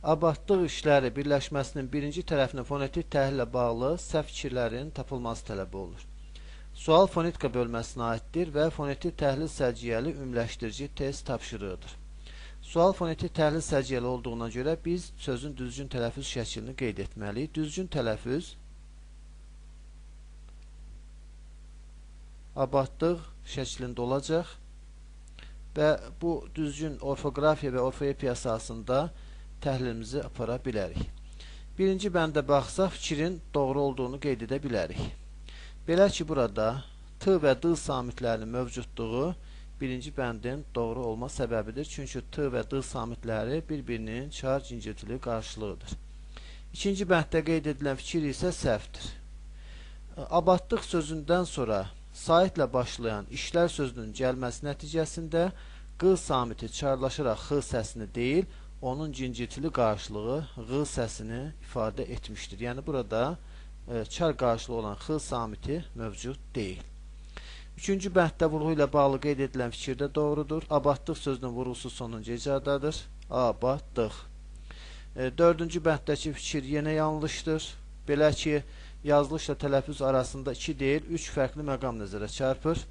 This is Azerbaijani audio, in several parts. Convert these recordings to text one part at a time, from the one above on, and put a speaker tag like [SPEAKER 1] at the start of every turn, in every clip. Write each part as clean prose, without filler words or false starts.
[SPEAKER 1] Abadlıq işləri birləşməsinin birinci tərəfinin fonetik təhlillə bağlı səhv fikirlərin tapılması tələb olunur. Sual fonetika bölməsinə aiddir və fonetik təhlil səciyyəli ümumiləşdirici test tapşırığıdır. Sual fonetik təhlil səciyyəli olduğuna görə biz sözün düzgün tələffüz şəklini qeyd etməliyik. Düzgün tələffüz abadlıq şəklində olacaq və bu düzgün orfoqrafiya və orfoepiya əsasında təhlilimizi apara bilərik. Birinci bəndə baxsaq, fikrin doğru olduğunu qeyd edə bilərik. Belə ki, burada T və D samitlərinin mövcudluğu birinci bəndin doğru olma səbəbidir. Çünki T və D samitləri bir-birinin çar cinciltili qarşılığıdır. İkinci bənddə qeyd edilən fikir isə səhvdir. Abadlıq sözündən sonra saitlə başlayan işlər sözünün gəlməsi nəticəsində Q samiti çarlaşaraq X səsini deyil, onun cinciltili qarşılığı Ğ səsini ifadə etmişdir. Yəni burada çar qarşılığı olan X samiti mövcud deyil. Üçüncü bənddə vurğu ilə bağlı qeyd edilən fikir də doğrudur. Abadlıq sözünün vurğusu sonuncu hecadadır. Abadlıq. Dördüncü bənddəki fikir yenə yanlışdır. Belə ki, yazılışla tələffüz arasında iki deyil, üç fərqli məqam nəzərə çarpır.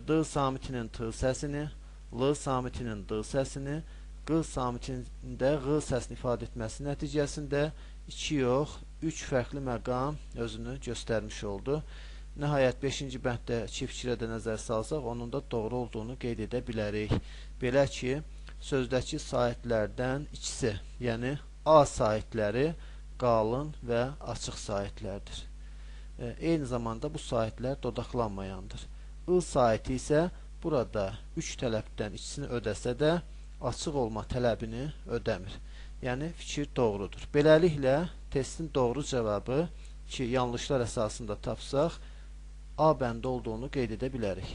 [SPEAKER 1] D samitinin T səsini, L samitinin D səsini, Q samitinin də Ğ səsini ifadə etməsi nəticəsində iki yox, üç fərqli məqam özünü göstərmiş oldu. Nəhayət, 5-ci bənddəki fikrə də nəzər salsaq, onun da doğru olduğunu qeyd edə bilərik. Belə ki, sözdəki saitlərdən ikisi, yəni A saitləri qalın və açıq saitlərdir. Eyni zamanda bu saitlər dodaqlanmayandır. I saiti isə burada 3 tələbdən ikisini ödəsə də açıq olma tələbini ödəmir. Yəni fikir doğrudur. Beləliklə, testin doğru cavabı ki, yanlışlar əsasında tapsaq, A bəndi olduğunu qeyd edə bilərik.